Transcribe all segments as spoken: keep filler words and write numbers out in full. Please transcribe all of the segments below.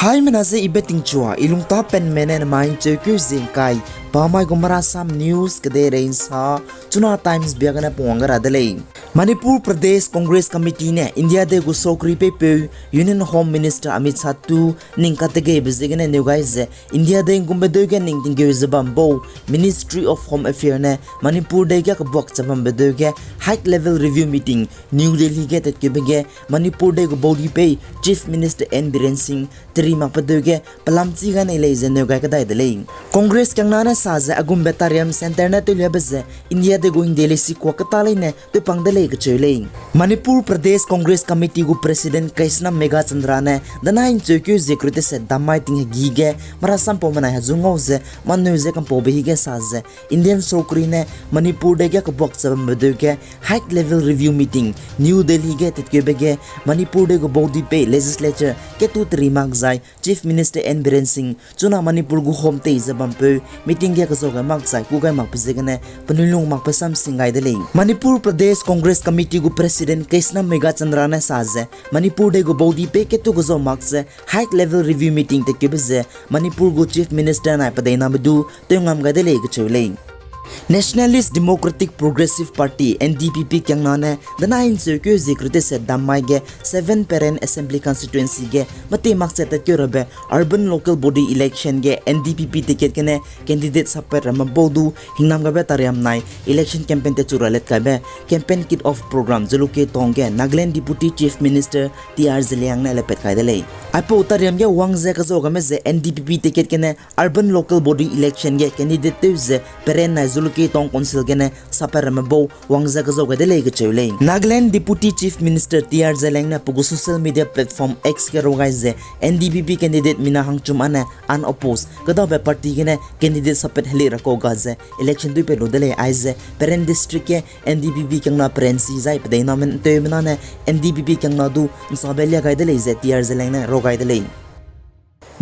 Haimena ze I Betingchua, I lungtâ penme ne nemai ’ncheukeu zie ’ngkai, pa mai gu Marasam News kedeirei ’nsa, Chuna Times bia gene pungwang gai ra de lei. Manipur Pradesh Congress Committee ne India dei gu sokri peipeu Union Home Minister Amit Shah tu ning kategeibe ziegene neu gai ze, India dei ’ngkumbe deu ge ning tinggeu ze bam bau Ministry of Home Affairs ne Manipur dei ge kebuak ze bambe deu ge high level review meeting New Delhi ge tatkeube ge Manipur dei gu baudi pei Chief Minister N Biren Singh teri makbe deu ge pelam chi gai nei lei ze neu gai kedai de lei. Congress kiangna ne sa ze aigumbe tariam centre ne tewliabe ze India dei gu hingde leisi kuak keta leine tewpang de lei kacheu lei. Manipur Pradesh Congress Committee gu President Keisham Meghachandra ne danai ’ncheukeu zie kereu teset dam mai ting hegî ge marasam pau menai hezu ngau ze manneu ze kampaube hi ge sa ze Indian sokri ne Manipur dei ge kebuak ze bambe deu ge high level review meeting New Delhi ge tatkeube ge Manipur dei gu baudi pei legislature ketu teri mak zai Chief Minister N Biren Singh chuna Manipur gu home tei ze bampeu meeting ge kezau gai mak zai kû gai makbe ziegene penui lung makbe sam sing gai de lei. Manipur Pradesh Congress Committee gu President Keisham Meghachandra ne sa ze Manipur dei gu baudi pei ketu kezau mak ze high level review meeting tatkeube ze Manipur gu Chief Minister nai pedeiname du tew ngam gai de lei kacheu lei. Nationalist Democratic Progressive Party, N D P P kiangna ne danai ’ncheukeu zie kereu teset dam mai ge seven Peren Assembly Constituency ge meti mak ze tatkeu rabe Urban Local Body Election ge N D P P ticket gene candidate sappat ramme bau du hingnam gaibe tariam nai election campaign techu ra let kaibe campaign kick off program Jalukie Town ge Nagaland Deputy Chief Minister T R Zeliang ne lepat kai de lei. Aipau tariam ge wang ze kezau gaime ze N D P P ticket gene Urban Local Body Election ge candidate tew ze Peren nai Jalukie Town Council gene sappat ramme bau wang ze kezau gai de lei kacheu lei. Nagaland Deputy Chief Minister T R Zeliang ne pe gu social media platform X ge rau gai ze N D P P candidate mina hangchum âne unopposed kedabe party gene candidate sappat heli ra kau ga ze election duipei lu de lei aize Peren District ge N D P P kiangna Peren si zai pedeiname ’nteumena ne N D P P kiangna du ’nsabe lia gai de lei ze T R Zeliang ne rau gai de lei.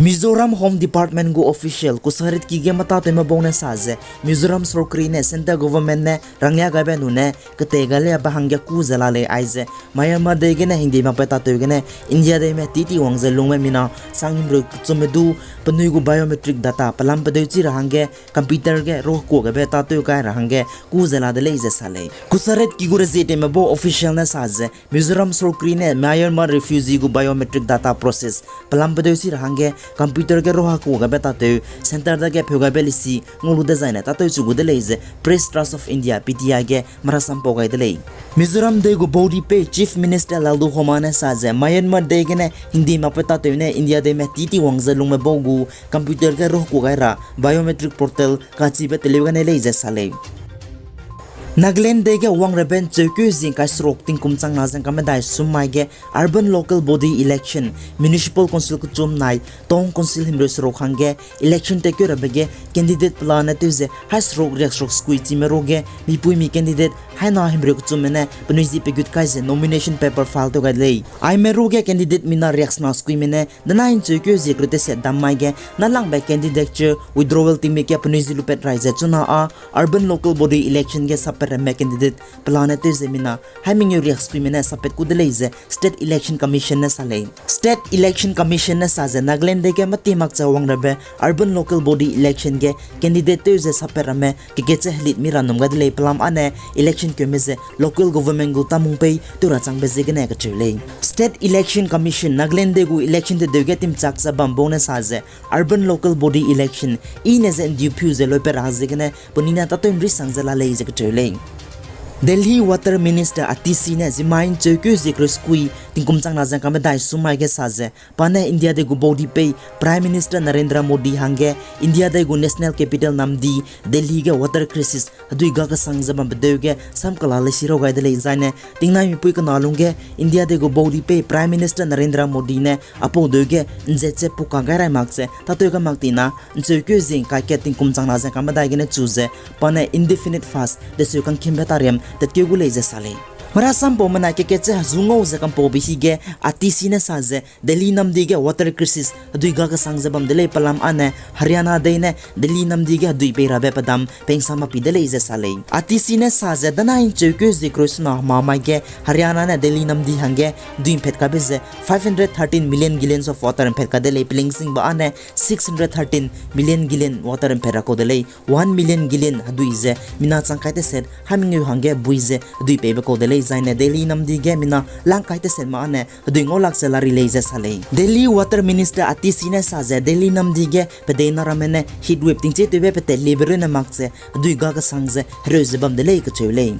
Mizoram Home Department gu official Kusaritki ge mâtatewme bau ne sa ze Mizoram sorkari ne centre government ne ranglia gaibe nune ketei gai liabe hangge kû ze la lei aize Myanmar dei gene hingdei makbe tatew gene India deime titi wang ze lungme mina sang himreu kechumme du penui gu biometric data pelam pedeu chi ra hangge computer ge rohkua gaibe tatew kai ra hangge kû ze la de lei ze sa lei. Kusaritki gu rezietewme bau official ne sa ze Mizoram sorkari ne Myanmar refugee gu biometric data process pelam pedeu chi ra hangge computer ge rohkua gaibe tatew centre dage pheu gaibe lisi ngau lu dezaine tatew chu gu de lei ze Press Trust of India, P T I ge marasam pau gai de lei. Mizoram dei gu baudi pei Chief Minister Lalduhoma ne sa ze Myanmar dei gene hingdei makbe tatew ne India deime titi wang ze lungme bau gu computer ge rohkua gai ra biometric portal kachibe teleu gane lei ze sa lei. Nagaland dei ge wangrabe ’ncheukeu zie ’ngkai seruk tingkum changna ze ’ngkai medai sum mai ge Urban Local Body Election, Municipal Council kechum nai Town Council himreu seruk hangge election tatkeu rabe ge candidate pelane tew ze hai seruk riak seruk sekui chime ruge mipuimi candidate haina himreu kechumme ne penui zi pegut kai ze nomination paper file tew gai de lei. Aime ruge candidate mina riaksena sekuime ne danai ’ncheukeu zie kereu teset dam mai ge nalangbe candidature withdrawal tingmik ge penui zi lupat rai ze chuna â Urban Local Body Election ge sappat ramme candidate pelane tew ze mina hai mengeu riak sekuime ne sappat kû de lei ze State Election Commission ne sa lei. State Election Commission ne sa ze Nagaland dei ge meti mak ze wangrabe Urban Local Body Election ge candidate tew ze sappat ramme keke che helit mi ra num gai de lei pelam âne election keume ze local government gu tamung pei tew ra changbe ziegene kacheu lei. State Election Commission Nagaland dei gu election tedeu ge timchak ze bam bau ne sa ze Urban Local Body Election i ne ze ’ndiu piu ze loipat ra ziegene penui ne tatew ’nri sang ze la lei ze kacheu lei. Delhi Water Minister Atishi ne zimai ’ncheukeu zie kereu sekui tingkum changna ze ’ngkai medai sum mai ge sa ze pa ne India dei gu baudi pei Prime Minister Narendra Modi hangge India dei gu National Capital namdi Delhi ge water crisis hedui ga kesang ze bambe deu ge samkela leisi rau gai de lei zaine tingnai mipui kena lungge India dei gu baudi pei Prime Minister Narendra Modi ne aipau deu ge ’nzet ze puka gai rai mak ze tatew gai mak tina ’ncheukeu zie ’ngkai kat tingkum changna ze ’ngkai medai gene chu ze pa ne indefinite fast deseu kangkimbe tariam tatkeu gu lei ze sa lei. Merasampaume ne kekatche hezu ngau ze kampaube hige R T C ne sa ze Delhi namdi ge water crisis hedui ga kesang ze bam de lei. Pelam â ne Haryana dei ne Delhi namdi ge hedui pei rabe pedam pengsa mak pi de lei ze sa lei. R T C ne sa ze danai ncheukeu zie kereu sena hemamai ge Haryana ne Delhi namdi hangge hedui mphat kaibe ze five hundred thirteen million gallons of water mphat kai de lei. Pelingsingbe â ne six hundred thirteen million gallon water mphat ra kau de lei. One million gallon hedui ze mina chang kai teset ha mengeu hangge bui ze hedui peibe kau de lei. Zai ne Delhi namdi ge mina lang kai tesetme â ne hedui ngau lak ze la ri lei ze sa lei. Delhi Water Minister R T C ne sa ze Delhi namdi ge pedeina ramme ne heat wave tingchie tewbe petat liebe runne mak ze hedui ga kesang ze hereu ze bam de lei kacheu lei.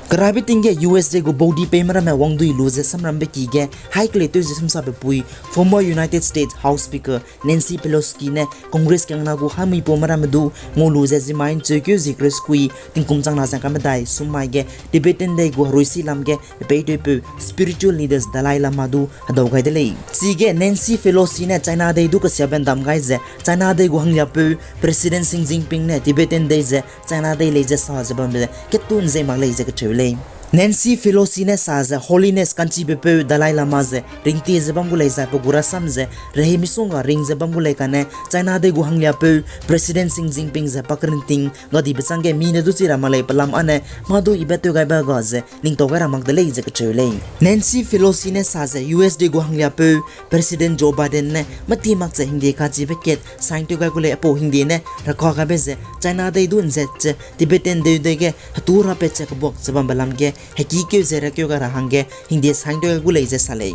Kerabe ting ge U S dei gu baudi peime ramme wangdui lu ze samrambe ki ge hai kelei tew ze samsabe pui former United States House Speaker Nancy Pelosi ne Congress kiangna gu haimui paume ramme du ngau lu ze zimai ncheukeu zie kereu sekui tingkum chang na zeng ka medai sum mai ge Tibetan dei gu herui si lam ge pepeitewpeu spiritual leaders Dalai Lama du hedau gai de lei. Chige Nancy Pelosi ne China dei du kesiabe ndam gai ze China dei gu hangliapeu President Xi Jinping ne Tibetan dei ze China dei lei ze sa ze bambe ketu nzei mak lei ze kacheu lei. Nancy Pelosi ne sa ze Holiness ka'nchibepeu Dalai Lama ze ringtie ze bam gu lei zai pe gu rasam ze rehei misongga ring ze bam gu lei kane China dei gu hangliapeu President Xi Jinping ze pa keringting gadibe chângge mi ne du chi ra mak lei. Pelam â ne mâ du ibe tew gaibe ga ze ningtau gai ra mak de lei ze kacheu lei. Nancy Pelosi ne sa ze U S dei gu hangliapeu President Joe Biden ne mâti mak ze hingdie kachibe kat sign tew gai gu lei. Aipau hingdie ne raka gaibe ze China dei du nzet ze Tibetan dei dei ge hetu rapat ze kebuak ze bambe lam ge hekîkeu ze rakeu gai ra hangge hingdie sign tew gai gu lei ze sa lei.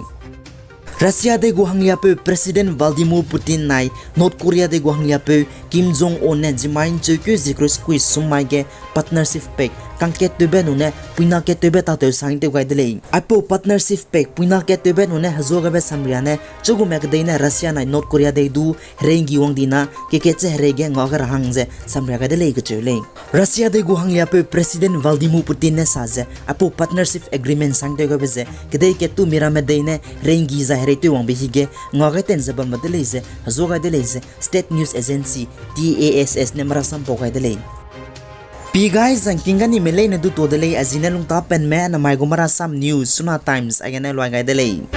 Russia dei gu hangliapeu President Vladimir Putin nai North Korea dei gu hangliapeu Kim Jong Un ne zimai ncheukeu zie kereu sekui sum mai ge partnership pact kangkat tewbe nune puina kat tewbe tâtew sign tew gai de lei. Aipau partnership pact puina kat tewbe nune hezuagaibe samria ne chugum kedei ne Russia nai North Korea dei du herei nggi wang di na kekatche herei ge ngua gai ra hang ze samria gai de lei kacheu lei. Russia dei gu hangliapeu President Vladimir Putin ne sa ze aipau partnership agreement sign tew gaibe ze kedei kat tu miramme dei ne herei nggi zai herei tew wangbe hige ngua gai ten ze bambe de lei ze hezuagai de lei ze State News Agency, T A S S ne merasampau gai de lei. Pi gai zangking ga nime leine du tuâ de lei, a zi ne lungtâ penme namai gu merasam news Suna Times aigene luai gai de lei.